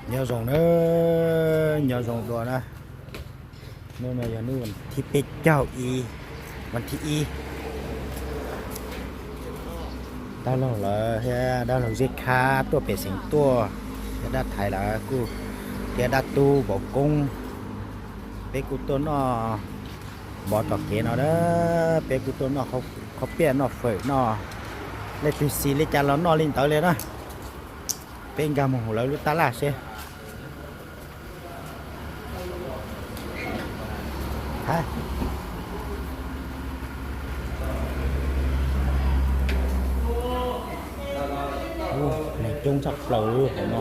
Nyob zoo na, nyob zoo dua na. Hnub no yog hnub thib peb caug ib, vas thib ib. Dab laug lawv thiab dab laug Zeb Khab tuaj pem xeev tuaj, thiab dab Thaiv lawv kuj, thiab dab tub Vauv Koob, peb kuj tuaj noj mov tom kev no na. Peb kuj tuaj noj qhob piaj noj fawm noj, leej twg xis li cas los noj li ntawd li na. Peb nkag mus hauv lawv lub tab laj seb. Neeg coob tshaj plaws hauv no.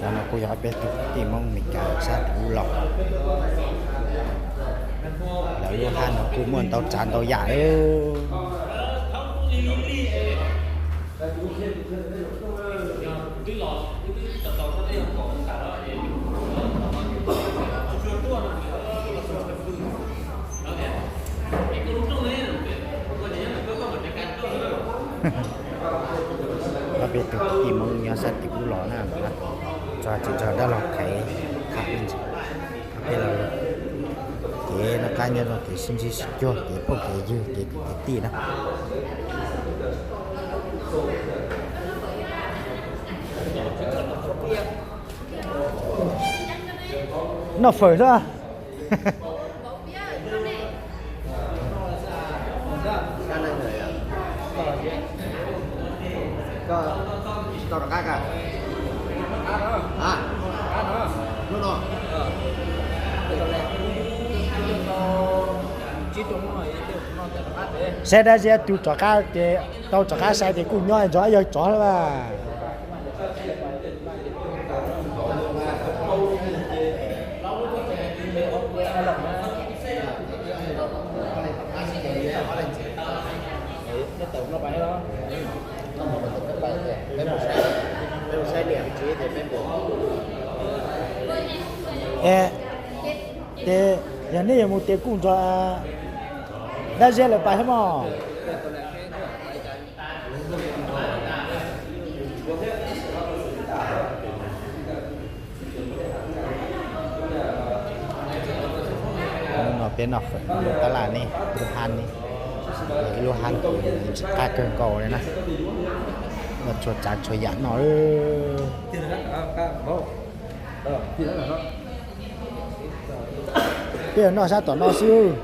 Cov no kuj yog peb tug kwv tij Hmoob Meskas sab tim ub los. Lawv lub hab no kuj muaj ntau tsav ntau yam. Ob peb tug kwv tij Hmoob nyob sab tim ub los na, txog tsis txog dab laug Thaiv tham ib ntsis. Ob peb los, kev noj qab nyob zoo, kev sib ntsib sib cuag, kev phooj kev ywg, kev kwv kev tij na. Noj fawm xwb. Saib dab tsi tus rov qab ces tau rov qab sai ces kuj nyob nrog yawg tsov lawm. Es, ces yog nej yuav mus ces kuj nrog dab Zeb lawv pais thiab mog. Hnub no peb noj fawm lub tab laj ne, lub hab ne, ib lub hab ntxim qab kawg nkaus li na. Muaj txhua tsav txhua yam noj. Peb noj sab tom no xwb.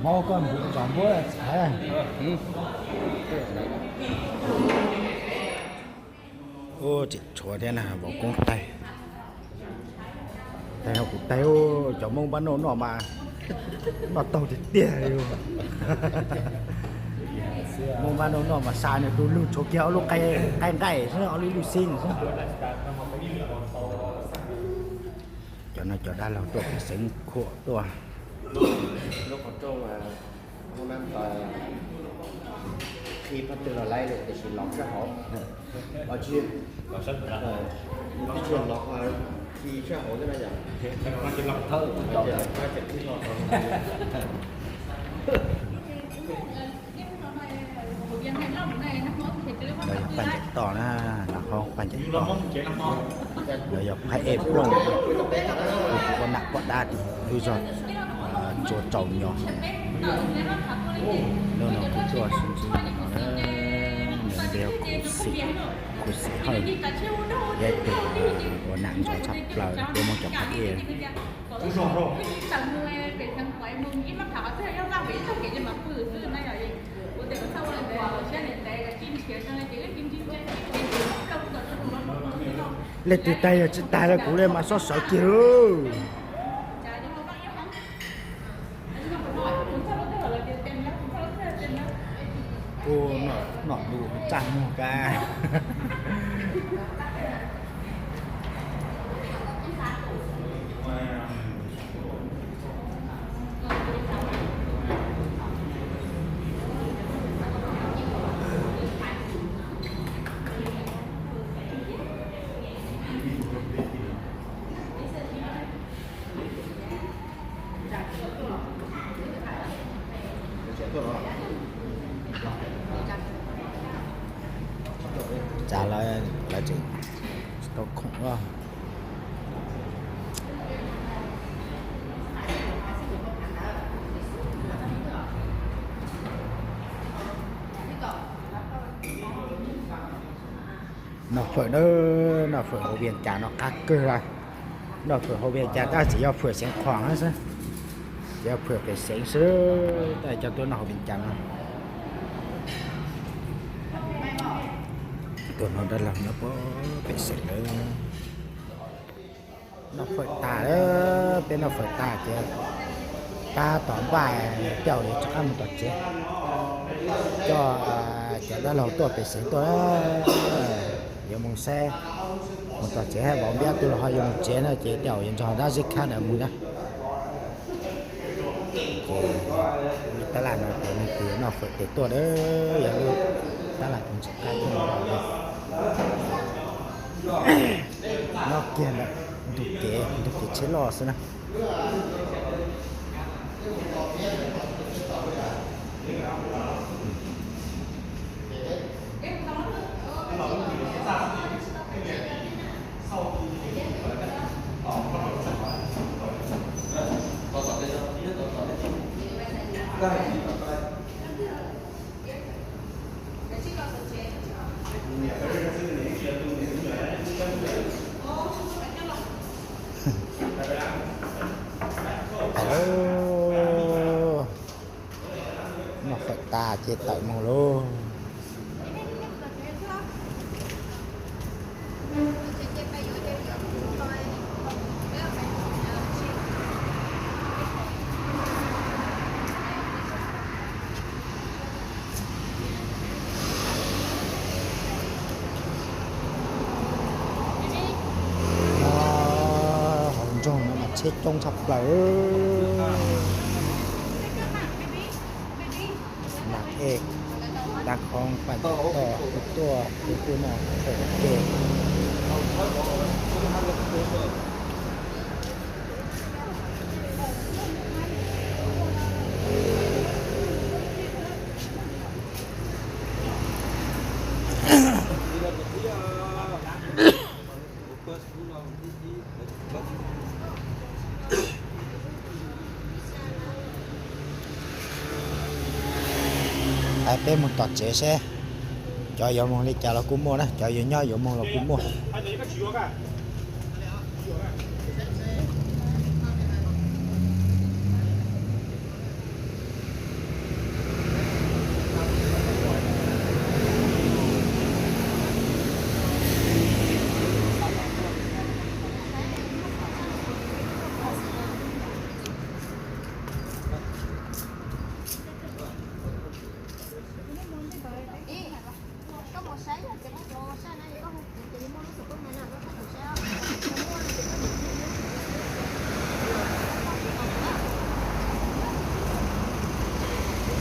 Hmoob koj mus tsom npuab txhais. Ua tseem tshuav thiab na, vauv koob taig. Taig no kuv taig, cov Hmoob npab noj noj mas noj taug tiag tiag li. Hmoob npab noj noj mas xa nws du lug tshuav kiag ob lub qaib nqaij xwb, ob lub lub xib xwb. Cov no cov dab laug tuaj pem xeev khuam tuaj. Qhib phab twg los laib li tiam sis los sab hauv. Los tsis, nws twb tsis los qhib sab hauv thiab na yom. Lawv yog paj ncaim toj na, lawv qhov paj ncaim toj. Lawv yog phab ej plooj, kuv ua nam poj dab tim lub zog Tsua Tsaus Nyos. Hnub no kuv tuaj sib ntsib no na, nws npe hu Khuv Xim Hawj, yog ib tug ua nam ntxov tshaj plaws, peb muab cov phab ej. Hnub no kuv tuaj sib ntsib Leej twg tag yog tsis tag li kuv li mas xob sawv kiag lauj. Ua, nom lus txaj muag kab. Cas lawv tseem tsis tau khoom los. Noj fawm na, noj fawm hauv Vias Cas no qab kawg lawm. Noj fawm hauv Vias Cas tab sis tsis yog fawm Xeev Khuam xwb, tsis yog fawm pem xeev xwb, tab sis coj tuaj noj hauv Vias Cas no. Tuaj noj dab laug nyob pem xeev lawm. Noj fawm tas lawm, peb noj fawm tas ces tab tom npaj tej zaum yuav rov qab mus tom tsev, coj cov dab laug tuaj pem xeev tuaj. Yuav mus saib, mus tom tsev hais vauv npiab twg los ho yuav mus tsev na ces tej zaum yuav nrog dab zeb khab ntawd mus na. Ces tab laj no ces nws tus yuav noj fawm tes tuaj, yog lub tab laj tus ntxim qab tuaj no. Nyob kiag ntawm ntug kev, ntug kev tsheb loj xwb na. Noj fawm tas ces tawm mus lauj. Hauv nroog no mas tsheb coob tshaj plaws. Nas ej, dab khoob paj ntim toj, kuj tuaj, kuj tuaj noj fawm ua ke. Peb mus tom tsev seb, cov yuav mus li cas los kuj muaj na, cov yuav nyob yuav mus los kuj muaj.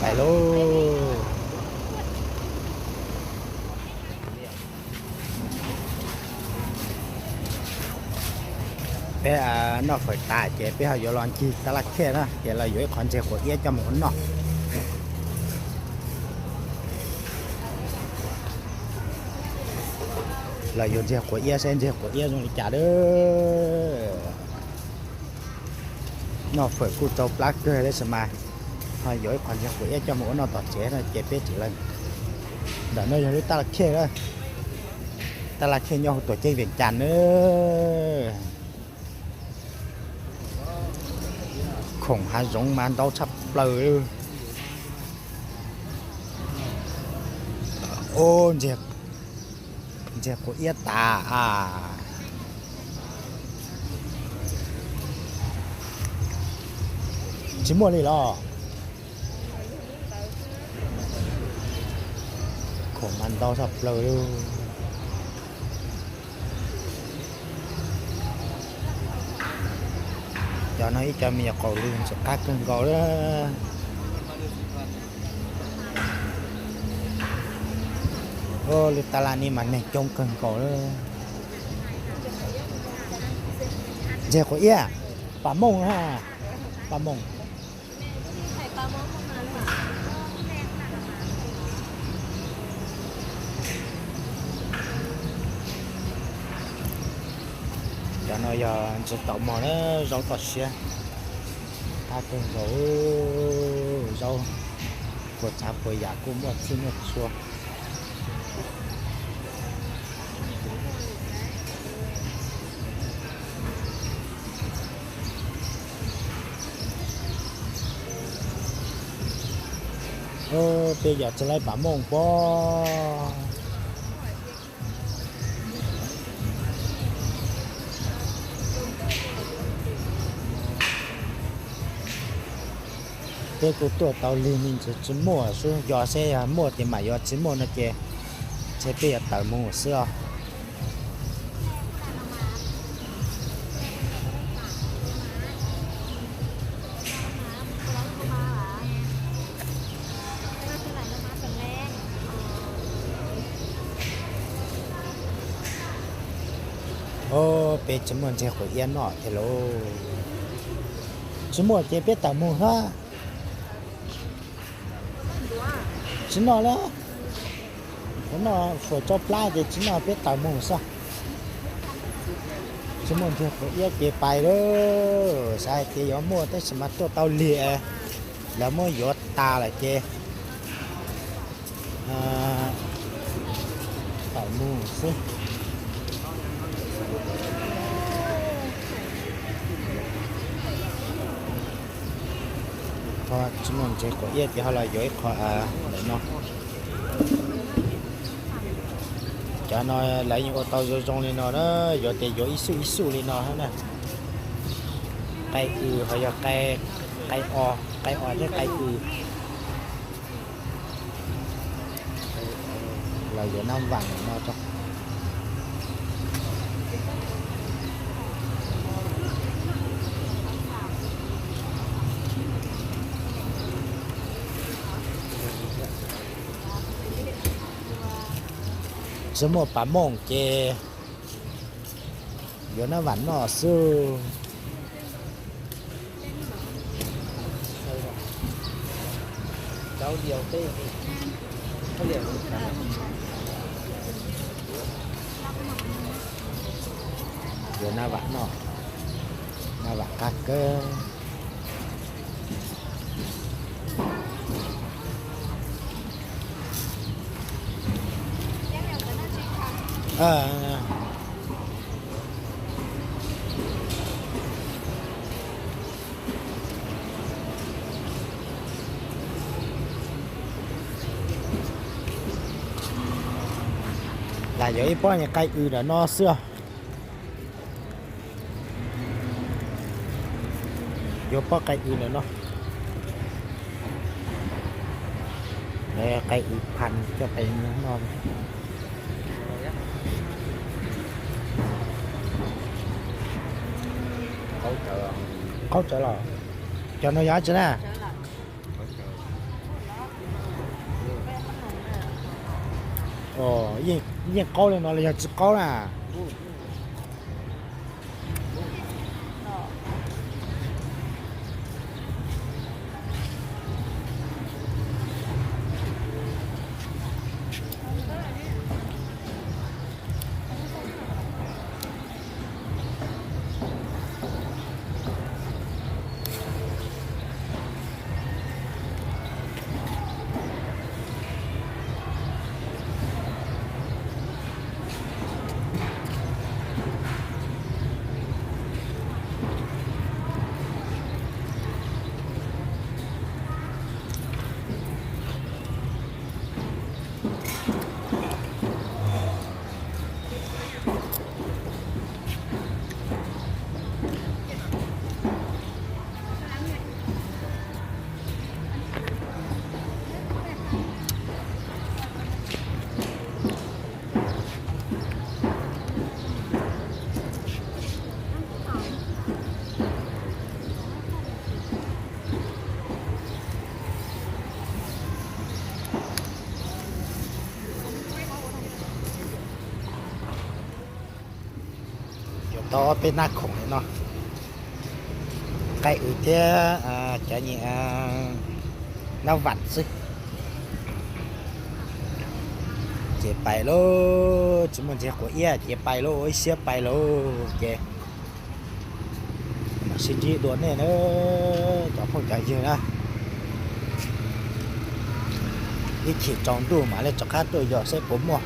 Pais lauj. Peb noj fawm tas ces peb ho yuav los ncig tab laj khej na, ces los yuav ib qho ntses quav iab coj mus ua noj. Los yuav ntses quav iab seb ntses quav iab zoo li cas lawm. Noj fawm kuj tsau plab kawg tab sis mas ho yuav ib qho ntses quav iab coj mus ua noj tom tsev no ces peb tseem los. Ntawm no yog lub tab laj khej, tab laj khej nyob hauv tuam ceeb Vias Cas na. Khoom hav zoov mas ntau tshaj plaws. Ub, ntses quav iab tas as. Tsis muaj li los? Khoom mas ntau tshaj plaws li. Cov no ib co me nyuam qaus lw ntxim qab kawg nkaus li. Lub tas laj ni mas neeg coob kawg nkaus li. Ntseg quav iab, pam mooj, pam mooj. Cov no yog ntsis taum mog na, zaub toj siab. Qab kawg nkaus, zaub puas tsav puas yam kuj muaj txhij muaj txhua. Peb yog tsis laib pam mooj pob. Peb kuj tuaj tau lig me ntsis tsis muaj xwb, yog seb yog muaj ces mam yuav, tsis muaj no ces ntshe peb yuav tawm mus xwb os. Peb tsis muaj ntseg quav iab noj thiab lauj. Tsis muaj ces peb tawm mus xwb. Tsis noj li. Ua noj suam tso plab ces tsis noj, peb tawm mus xwb. Tsis muaj ntseg quav iab ces pais lawm. Xav hais tias yuav muaj tab sis mas tuaj tau lig, lawv muab yuav tas lawm ces tawm mus xwb. Qhov tsis muaj ntseg quav iab ces ho los yuav ib qho ntawm no. Cov no lawv yeej ua tau zoo zoo li no na, yuav ces yuav ib xuj ib xuj li no na. Qai w ho yog qai o, qai o thiab qai w. Los yuav nab vam no tso. Tsis muaj pam mooj ces yuav nab vam noj xwb. Yuav nab vam noj, nab vam qab kawg. Lam yuav ib pob nyuag qai w ntawm no xwb. Yuav pob qai w ntawm no. Qai w phas coj pais noj. Qaub tsawv los? Cov no yog dab tsi na? Yeej qaub li no los yog tsis qaub na? Tau ob peb hnab khoom li no, qaib w thiab cov nyiam nab vam xwb. Ces pais lauj, tsis muaj ntxiag quav iab ces pais lauj, ua ib siab pais lauj ces mam sib ntsib dua nej na, cov phooj cov ywg na. Ib chim tsaus ntuj mam li rov qab tuaj yos saib puas muaj.